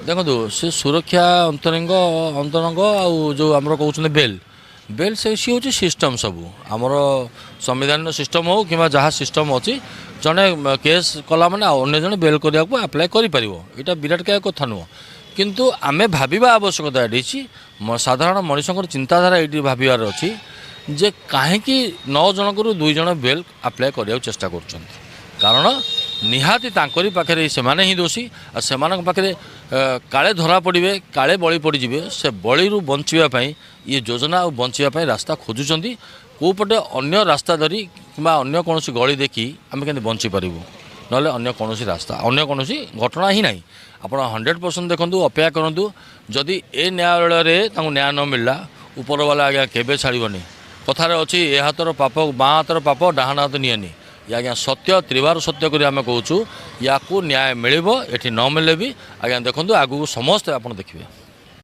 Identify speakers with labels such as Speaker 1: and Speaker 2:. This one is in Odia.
Speaker 1: ଦେଖନ୍ତୁ, ସେ ସୁରକ୍ଷା ଅନ୍ତରଙ୍ଗ ଅନ୍ତରଙ୍ଗ ଆଉ ଯେଉଁ ଆମର କହୁଛନ୍ତି ବେଲ୍ ବେଲ୍, ସେ ସିଏ ହେଉଛି ସିଷ୍ଟମ୍। ସବୁ ଆମର ସମ୍ବିଧାନର ସିଷ୍ଟମ୍ ହେଉ କିମ୍ବା ଯାହା ସିଷ୍ଟମ୍ ଅଛି, ଜଣେ କେସ୍ କଲା ମାନେ ଆଉ ଅନ୍ୟ ଜଣେ ବେଲ୍ କରିବାକୁ ଆପ୍ଲାଏ କରିପାରିବ। ଏଇଟା ବିରାଟ କାୟ କଥା ନୁହଁ। କିନ୍ତୁ ଆମେ ଭାବିବା ଆବଶ୍ୟକତା ଏଠି ଅଛି, ସାଧାରଣ ମଣିଷଙ୍କର ଚିନ୍ତାଧାରା ଏଇଠି ଭାବିବାର ଅଛି ଯେ କାହିଁକି ନଅ ଜଣଙ୍କରୁ ଦୁଇ ଜଣ ବେଲ୍ ଆପ୍ଲାଏ କରିବାକୁ ଚେଷ୍ଟା କରୁଛନ୍ତି। କାରଣ ନିହାତି ତାଙ୍କରି ପାଖରେ ସେମାନେ ହିଁ ଦୋଷୀ, ଆଉ ସେମାନଙ୍କ ପାଖରେ କାଳେ ଧରା ପଡ଼ିବେ, କାଳେ ବଳି ପଡ଼ିଯିବେ। ସେ ବଳିରୁ ବଞ୍ଚିବା ପାଇଁ ଇଏ ଯୋଜନା, ଆଉ ବଞ୍ଚିବା ପାଇଁ ରାସ୍ତା ଖୋଜୁଛନ୍ତି କେଉଁ ପଟେ ଅନ୍ୟ ରାସ୍ତା ଧରି କିମ୍ବା ଅନ୍ୟ କୌଣସି ଗଳି ଦେଖି ଆମେ କେମିତି ବଞ୍ଚିପାରିବୁ। ନହେଲେ ଅନ୍ୟ କୌଣସି ରାସ୍ତା, ଅନ୍ୟ କୌଣସି ଘଟଣା ହିଁ ନାହିଁ। ଆପଣ 100% ଦେଖନ୍ତୁ, ଅପେକ୍ଷା କରନ୍ତୁ। ଯଦି ଏ ନ୍ୟାୟାଳୟରେ ତାଙ୍କୁ ନ୍ୟାୟ ନ ମିଳିଲା, ଉପରବାଲା ଆଜ୍ଞା କେବେ ଛାଡ଼ିବନି। କଥାରେ ଅଛି, ଏ ହାତର ପାପ, ବାଁ ହାତର ପାପ ଡାହାଣ ହାତ ନିଏନି। ଇଏ ଆଜ୍ଞା ସତ୍ୟ, ତ୍ରିବାର ସତ୍ୟ କରି ଆମେ କହୁଛୁ, ୟାକୁ ନ୍ୟାୟ ମିଳିବ। ଏଠି ନ ମିଳିଲେ ବି ଆଜ୍ଞା ଦେଖନ୍ତୁ, ଆଗକୁ ସମସ୍ତେ ଆପଣ ଦେଖିବେ।